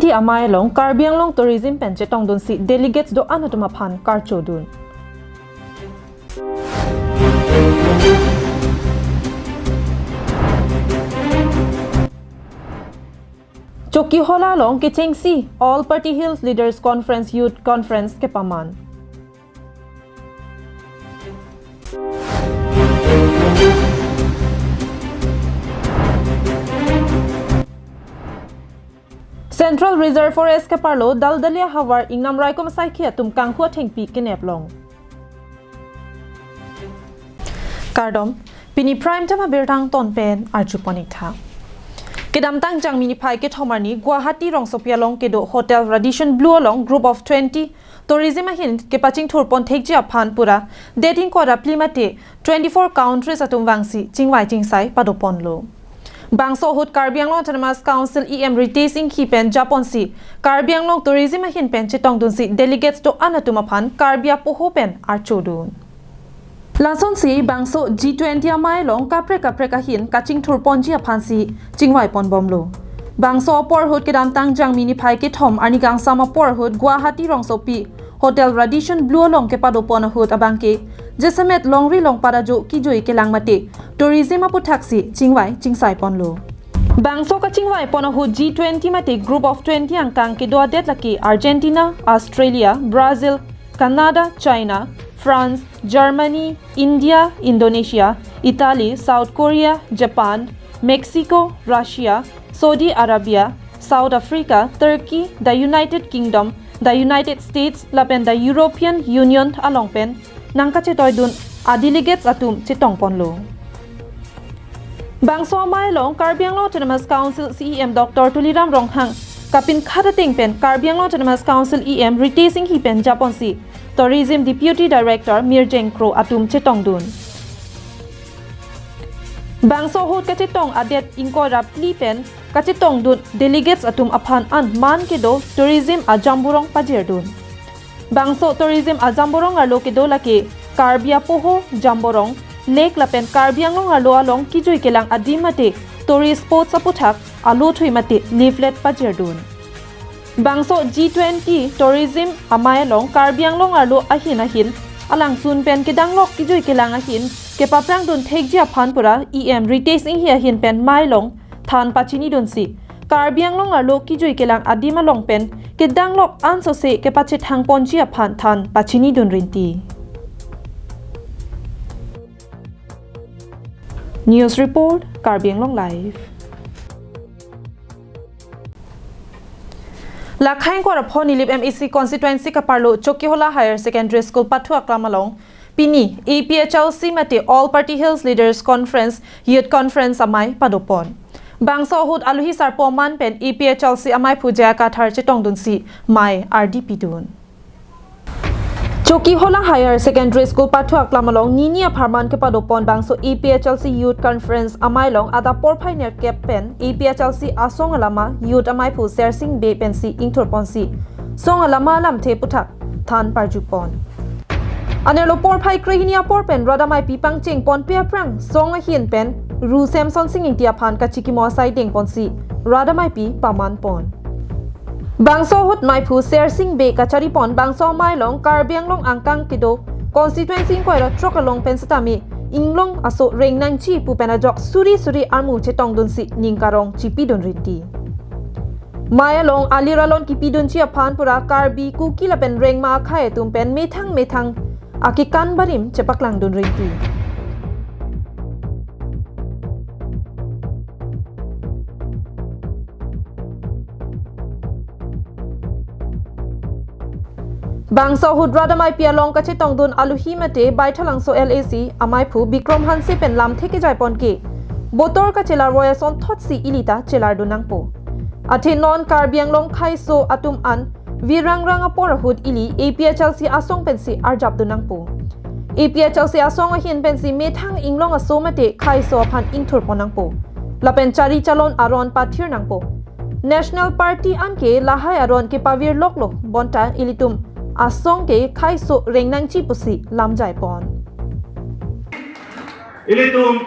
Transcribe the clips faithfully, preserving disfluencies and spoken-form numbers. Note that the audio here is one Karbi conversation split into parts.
T amei along Karbi Anglong Tourism pen chetongdunsi delegates do-an atum aphan karchodun. Chokihola along kechengsi All Party Hills Leaders Conference Youth Conference kepaman. Central Reserve Forest keparlo Daldalia havar ingnam raikom asaikhi atum kanghu athengpi kenep long. Kardom, pini Prime Time abirta angton pen arjupon-ik tha. Kedamtang Jangmi niphai kethom arni Guwahati rongsopi along kedo Hotel Radisson Blu along Group of twenty tourism ahin kepachingthur pon thekji aphan pura det ingkoi ra phli mate twenty-four countries atum vangsi chingvai chingsai padoponlo. Bangso ahut Karbi Anglong Autonomous Council E M Ritesh Enghi pen japonsi Karbi Anglong tourism ahin pen chetongdunsi delegates do-an atum aphan Karbi apoho pen archodun. Lasonsi bangso G twenty amei along kaprek kaprek ahin kachingthur ponji aphansi chingvai ponbomlo. Bangso apor ahut kedamtang Jangmi niphai kethom arni kangsam apor ahut Guwahati rongsopi Hotel Radisson Blu along kepadopon ahut abangke jasemet longri longpat ajo kejui kelang mate tourism aputhaksi chingvai chingsai ponlo. Bangso kachingvai pon ahut G twenty mate Group of twenty angkang kedo adet lake Argentina, Australia, Brazil, Canada, China, France, Germany, India, Indonesia, Italy, South Korea, Japan, Mexico, Russia, Saudi Arabia, South Africa, Turkey, the United Kingdom, the United States lapen the European Union along pen nangkachetoidun a delegates atum chetongponlo. Bangso amei along Karbi Anglong Autonomous Council C E M Doctor Tuliram Ronghang kapinkhat ateng pen Karbi Anglong Autonomous Council E M Ritesh Enghi pen japonsi Tourism Deputy Director Mirjeng Kro atum chetongdun. Bangso ahut kachetong adet ingkoi ra phli pen kachetongdun delegates atum aphan an man kedo tourism ajamborong pajirdun. Bangso tourism ajamborong arlo kedo lake Karbi apoho, jamborong, lake lapen Karbi Anglong arlo along kejui kelang adim mate tourist spots aputhak alo thui mate leaflet pajirdun. Bangso G twenty tourism amei along Karbi Anglong arlo ahin ahin alangsun pen kedanglok kejui kelang ahin kepaprangdun thekji aphan pura E M Ritesh Enghi ahin pen mei along than pachinidunsi Karbi Anglong arlo kejui kelang adim along pen kedanglok ansose kepachethang ponji aphan than pachinidun rinti. News report, Karbi Anglong Live. Lakhai ingkoi ra pho Nilip M A C constituency kaparlo Chokihola Higher Secondary School pathu aklam along pini A P H L C mate All Party Hills Leaders Conference Youth Conference amei padopon. Bangso ahut alohi sarpo aman pen A P H L C ameiphu J I Kathar chetongdunsi mei ardi pidun. Chokihola Higher Secondary School pathu aklam along nini apharman kepadopon bangso A P H L C Youth Conference amei along adap porphai nerkep pen A P H L C asong alama Youth ameiphu Sersing Bey pensi ingthurponsi song alama alamthe aputhak than parjupon. Anerlo porphai krehini apor pen rat ameipi pangcheng ponpe aphrang song ahin pen Ru Semson Sing Ingti aphan kachikimo asai dengponsi rat ameipi pamanpon. Bangso ahut meiphu Sersing Bey kacharipon bangso amei along Karbi Anglong angkang kedo constituency ingkoi ra throk along pen setame inglong aso reng nangji pu pen ajok suri suri armu chetongdunsi ning karong chipidun rinti. Mei along alir alon kipidunji aphan pura Karbi, Kuki lapen Rengma akhei atum pen methang methang akekan barim chepaklangdun rinti. Bangso ahut rat ameipi along kachetongdun alohi mate Baithalangso L A C ameiphu Bikram Hanse pen lamthe kejaipon ke botor kachelar voi asonthotsi ili ta chelardun nangpo. Athe non Karbi Anglong khaiso atum an virang rang apor ahut ili A P H L C asong pensi arjapdun nangpo. A P H L C asong ahin pensi methang inglong aso mate khaiso aphan ingthurpon nangpo. Lapen chari chalon aron pathir nangpo. National Party anke lahai aron kepavir loklo bonta ilitum asong ke khaiso reng nangji pusi lamjaipon. Ilitum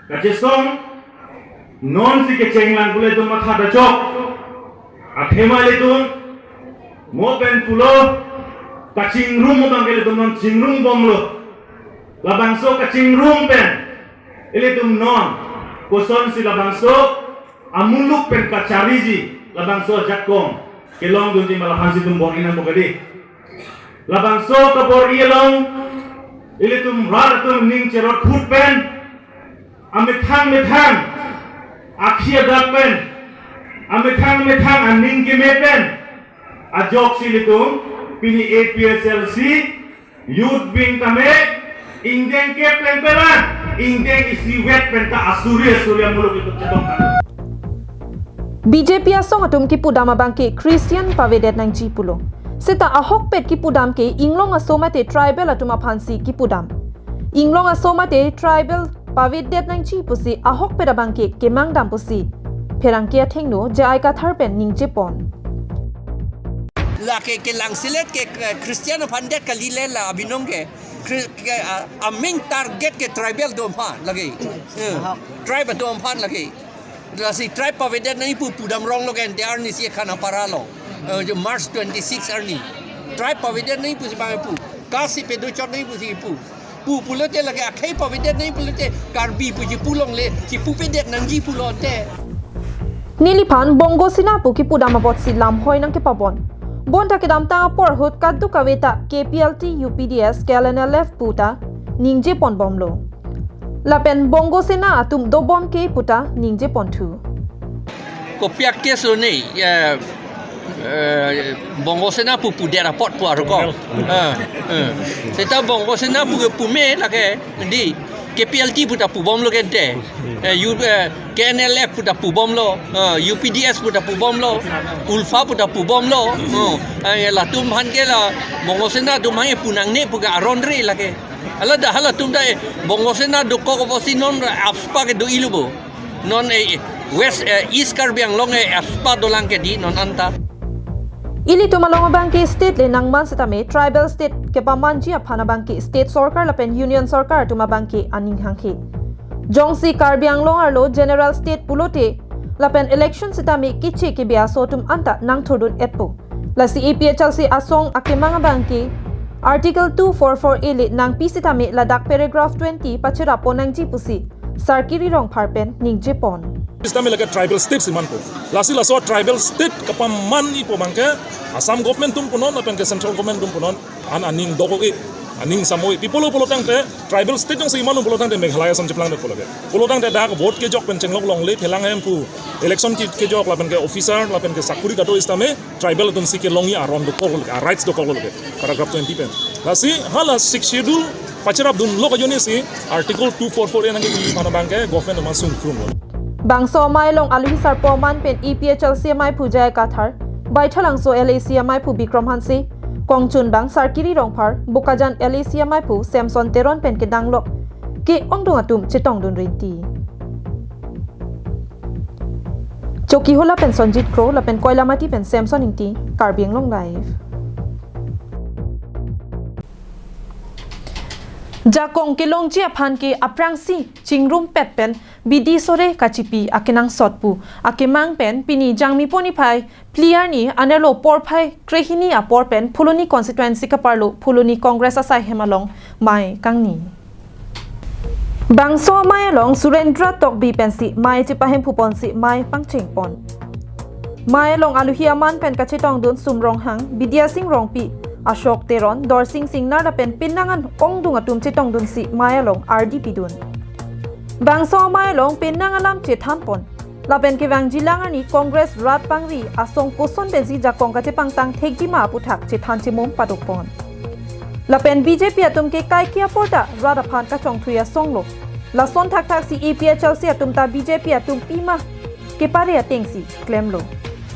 kachesong nonsi kecheng lang pu ilitum matha dachok. Athema ilitum mo pen pulo kachingrum abang ke ilitum non chingrumbomlo. Labangso kachingrum pen ilitum non kosonsi labangso amuluk pen kachariji, labangso jakong kelongdunji ma, laphansi itum bor-i nangpo kedi. Labangso kabor-i along ilitum rat atum ning cherot khut pen, amethang methang akhi adak pen, amethang methang aning keme pen ajoksi ilitum pini A P H L C youth wing tame ingdeng kepleng peran, ingdeng isivet pen ta asuri asuri amuluk ilitum chetong tang. B J P asong atum kipudam abang ke Christian pavedet nangji pulo. Seta ahokpet kipudam ke inglong aso mate tribal atum aphansi kipudam. Inglong aso mate tribal pavedet nangji pusi ahokpet abang ke kemangdam pusi pherangke athengno J I Kathar pen ningjepon. Lake kelangselet ke, ke Christian aphan det kali le la abinong ke. Kri- ke, ah, aming target ke tribal atum aphan lake. Eh, tribe atum aphan lake. Lasi tribe pavedet nangji pu pudam ronglo ke ante arnisi Khanapara along. Eh, jo March twenty-six arni. Tribe pavedet nangji pusi bang pu. Caste si pedochot nangji pusi pu. Pu pulote lake akhei pavedet nangji pulote Karbi puji pu longle, chipupedet nangji pulo ante. Neliphan Bongo Sena pu kipudam apotsi lamhoi nangkepabon. Bonta kedamtang apor ahut kadokave ta K P L T, U P D S, K N L F puta ningjeponbomlo. Lapen Bongo Sena atum dobom ke puta ningjeponthu. Kopiak ke sone, eh, eh, Bongo Sena pu pudet apot pu arokok. Eh, eh. Seta Bongo Sena pu pume lake di K P L T puta pubomlo kente. Eh, U, eh, K N L F puta pubomlo. Eh, U P D S puta pubomlo. ULFA puta pubomlo. Oh, eh, latum aphan ke la Bongo Sena atum aphan ke punangne pu ke aron re lake. Hala dah halatum ta, eh, Bongo Sena dokok apotsi non AFSPA ke do-ilo bo. Non, eh, West, eh, East Karbi Anglong, eh, AFSPA dolang ke di non anta. Ilitum along abang ke state le nangman setame tribal state kepamanji aphan abang ke state sorkar lapen union sorkar atum abang ke aning hanghe. Jongsi Karbi Anglong arlo general state pulote lapen election setame kiche kebi aso atum anta nangthurdun etpo. Lasi A P H L C asong akemang abang ke Article two four four A le nangpi setame ladak paragraph twenty pacherapon nangji pusi Sarkiri Rongphar pen ningjepon. Sitame lake tribal state si manpo. Lasi laso tribal state kapamanji pu abang ke Assam government atum punon lapen ke central government atum punon an aning dok-ik, aning samo-ik. Pi pulo pulotangte tribal state jongsi manpo pulotangte Meghalaya ason cheplangdet pulo ke. Pulotangte dak vote kejok pen chenglok longle phelang hem pu election ke, kejok lapen ke officer lapen ke sakuri kato sitame tribal atum si kelongji aron dokok lo ke, a rights dokok lo ke, paragraph twenty pen. Lasi hala Sixth Schedule pacherapdunlo ajoine si Article two four four A nangkepi aphan abang ke government atum asung krung lo. Bangso amei along aluhi sarpo aman pen A P H L C amaiphu J I Kathar, Baithalangso L A C amaiphu Bikram Hanse, kongchunbang Sarkiri Rongphar, Bokajan L A C amaiphu Samson Teron pen kedanglok ke-ongdung atum chetongdun rinti. Chokihola pen Sonjit Kro lapen Koilamati pen Samson Ingti, Karbi Anglong Live. Jakong kelongji aphan ke aphrangsi chingrumpet pen bidi sore kachipi akenangsot pu akemang pen pini Jangmipo niphai phli arni anerlo porphai krehini apor pen Phuloni constituency kaparlo Phuloni Congress asaihem along mei kangni. Bangso amei along Surendra Tokbi pensi mei chepahemphuponsi mei pangchengpon. Mei along aluhi aman pen kachetongdun Sum Ronghang, Bidya Sing Rongpi, Ashok Teron, Dorsing Singnar lapen penang an-ongdung atum chetongdunsi mei along ardi pidun. Bangso amei along penang alam chethanpon. Lapen kevangjilang arni Congress rat pangri asong koson pensi jakong kachepangtang thekji ma aputhak chethan chemum padokpon. Lapen B J P atum ke kaike apor ta rat aphan kachongthui asong lo. Lason thakthak si A P H L C atum ta B J P atum pima kepare atengsi klemlo.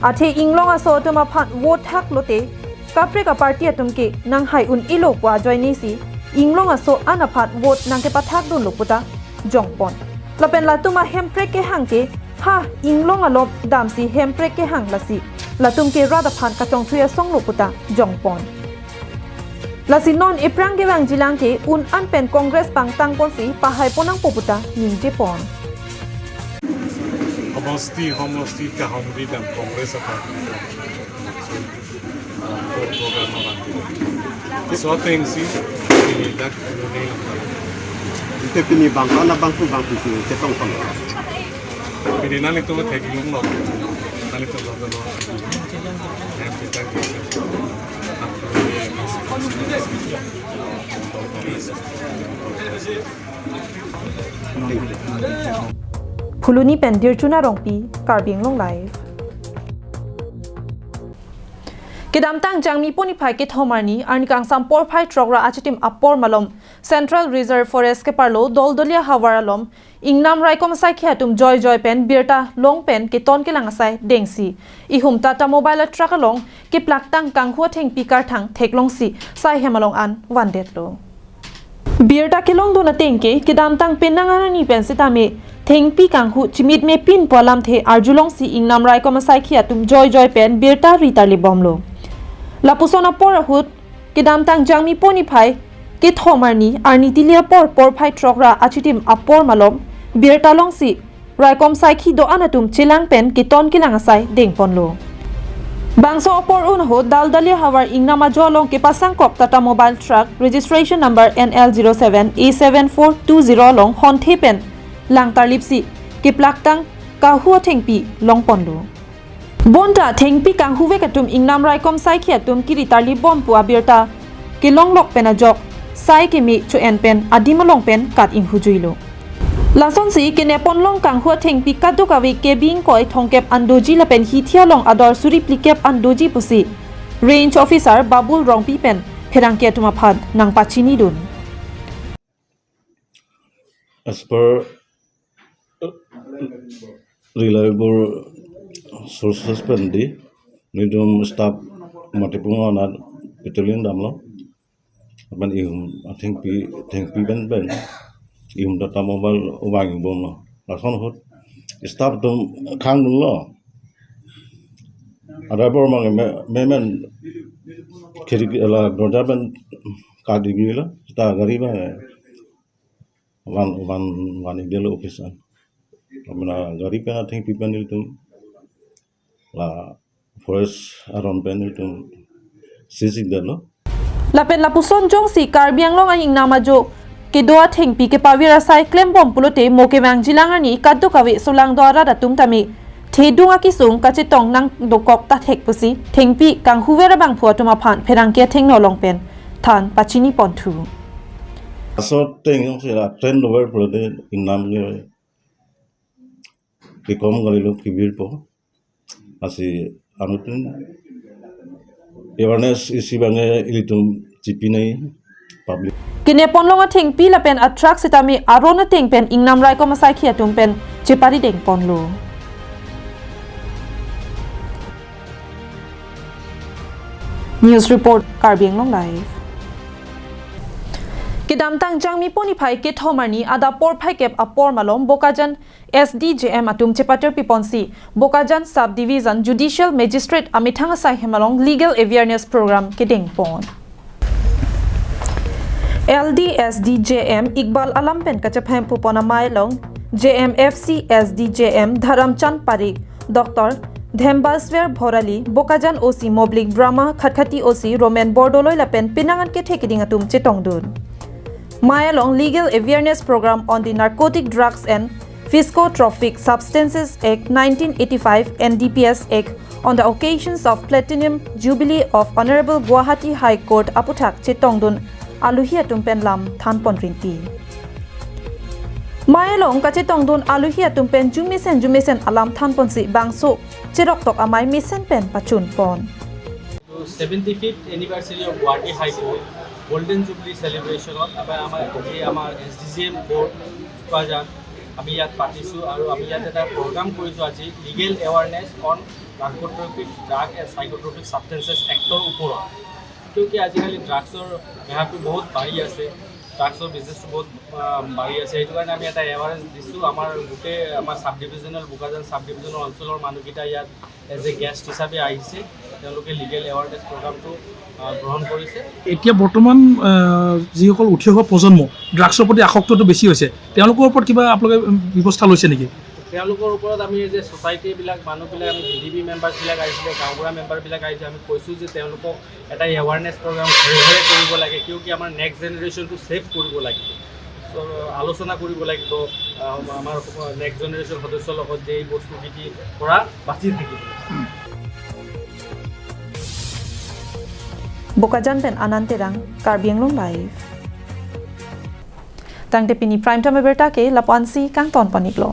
Athe inglong aso atum aphan vote thak lote kaprek a-party atum ke nanghai un-elo pu ajoine si inglong aso an aphan vote nangkepathakdunlo puta jongpon. Lapen latum ahemprek kehang ke ha inglong along damsi hemprek kehang lasi latum ke rat aphan kachongthui asong lo puta jongpon. Lasi non ephrang kevangjilang ke un an pen Congress pangtangponsi pahaipon nangpo puta ningjepon. Hosti, homosti kahomri dam Congress a party. So, program abang. So, atengsi, pini dak Phuloni lang. Ante pini bang, na bang tu bang tu chetong pon. Pini nanglitum theklong lo. Nanglitum lo lo. Em, kita, kita. Phuloni pen Dirchuna Rongpi, Karbi Anglong Live. Kedamtang Jangmi pon niphai kethom arni, arni kangsam porphai throk ra achitim apor malom Central Reserve Forest keparlo Doldoliya havar along ingnam raikom asaikhi atum joijoi pen birta long pen keton kelang asai dengsi ihum Tata Mobile a truck along keplaktang kanghu athengpi karthang theklongsi saihem along an vandetlo. Birta kelongdun ateng ke kedamtang penang arni pen sitame thengpi kanghu chimit me pin pu alamthe arjulongsi ingnam raikom asaikhi atum joijoi pen birta ritarlip bomlo. Lapuson apor ahut kedamtang Jangmi pon niphai kethom arni, arni tili apor porphai throk ra achitim apor malom birta longsi raikom asaikhi do-an atum chelang pen keton kelang asai dengponlo. Bangso apor un ahut Doldoliya havar ingnam ajo along kepasangkok Tata Mobile truck registration number N L zero seven A seven four two zero along honthe pen langtarlipsi keplaktang kanghu athengpi longponlo. Bonta thengpi kanghuvek atum ingnam raikom asaikhi atum kiritarlip bom pu abirta kelonglok pen ajok sai keme cho-en pen adim along pen kat inghujuilo. Lasonsi kenep ponlong kanghu athengpi kadokave kebing koi thomkep an doji lapen hithi along ador suri phlikep an doji pusi Range Officer Babul Rongpi pen pherangke atum aphan nangpachinidun. As per, uh, reliable sources pen di, nelitum staff mati pung anat patrolling damlo. Lapen ihum athengpi, thengpi pen pen ihum Tata Mobile vang bomlo. Lason ahut staff atum khangdunlo. Adriver mang me, memen khirki la dorja pen kat igrilo, ta gari ba van, van, van igdelo office an. Amena gari pen athengpi pen nelitum la forest aron pen nelitum seize ikdetlo. Lapen lapuson jongsi Karbi Anglong a-ingnam ajo kedo athengpi kepavir asai klembom pulote mo kevang jilang arni kadokave solangdo arat atum tame thedung akesung kachetong nangdokok ta thek pusi thengpi kanghuver abangphu atum aphan pherangke athengno along pen than pachiniponthu. Laso ateng jongsi la trend over pulote ingnam ke kekom gari lo kevirpo. Lasi anuttin awareness isi abang ke ilitum chipinai public. Kenep ponlong athengpi lapen atruck sitame aron ateng pen ingnam raikom asaikhi atum pen cheparidengponlo. News report, Karbi Anglong Live. Kedamtang Jangmi pon niphai kethom arni adap porphai kep apor malom Bokajan S D J M atum chepatirpiponsi Bokajan Sub Division Judicial Magistrate amethang asaihem along legal awareness program kedengpon. L D S D J M Iqbal alam pen kachephempupon amei along J M F C S D J M Dharamchand Parik, Doctor Dhembasver Bhorali, Bokajan O C Moblik Brahma, Khatkhati O C Roman Bordoloi lapen penang an kethe keding atum chetongdun. Mei along legal awareness program on the Narcotic Drugs and Psychotropic Substances Act nineteen eighty-five and D P S Act on the occasions of Platinum Jubilee of Honorable Guwahati High Court aputhak chetongdun aluhi atum pen lam thanpon rinti. Mei along kachetongdun aluhi atum pen jumesen jumesen alam thanponsi bangso cheroktok amei mesen pen pachunpon. To seventy fifth anniversary of Guwahati High Court Golden Jubilee Celebration ত আমাৰ, আমাৰ আজি আমাৰ S D G M board উপাৰ্জন আমি ইয়াত পাতিছোঁ আৰু আমি ইয়াত এটা প্ৰগ্ৰাম কৰিছোঁ আজি, লিগেল এৱাৰনেছ অন নাৰ্কোট্ৰপিক ড্ৰাগ এণ্ড চাইকোট্ৰপিক ছাবষ্টেঞ্চেছ এক্টৰ ওপৰত। কিয়কি আজিকালি ড্ৰাগছৰ বেহাৰটো বহুত বাঢ়ি আছে, ড্ৰাগছৰ বিজনেছটো বহুত, আহ, বাঢ়ি আছে। সেইটো কাৰণে আমি এটা এৱাৰনেছ দিছোঁ। আমাৰ গোটেই আমাৰ ছাব ডিভিজনেল, বোকাজান ছাব ডিভিজনেল অঞ্চলৰ মানুহকেইটা ইয়াত এজ এ গেষ্ট হিচাপে আহিছে, তেওঁলোকে লিগেল এৱাৰনেছ প্ৰগ্ৰামটো, আহ, গ্ৰহণ কৰিছে। এতিয়া বৰ্তমান, আহ, যিসকল উঠি অহা প্ৰজন্ম ড্ৰাগছৰ প্ৰতি আসক্তটো বেছি হৈছে, তেওঁলোকৰ ওপৰত কিবা আপোনালোকে, উম, ব্যৱস্থা লৈছে নেকি? তেওঁলোকৰ ওপৰত আমি যে ছ'চাইটিবিলাক, মানুহবিলাক, আমি ভি ডি বি মেম্বাৰ্ছবিলাক আহিছিলে, গাঁওবুঢ়া মেম্বাৰবিলাক আহিছে, আমি কৈছোঁ যে তেওঁলোকক এটা এৱাৰনেছ প্ৰগ্ৰাম ঘৰে ঘৰে কৰিব লাগে, কিয় কি আমাৰ নেক্সট জেনেৰেশ্যনটো ছেভ কৰিব লাগিব। চ' আলোচনা কৰিব লাগিব, আহ, আমাৰ নেক্সট জেনেৰেশ্যন সদস্যৰ লগত যে এই বস্তুখিনি পৰা বাচি থাকিব। Bokajan pen Anand Terang, Karbi Anglong Live. Tangte pini Prime Time abirta ke lapu-ansi kangton pon-iklo.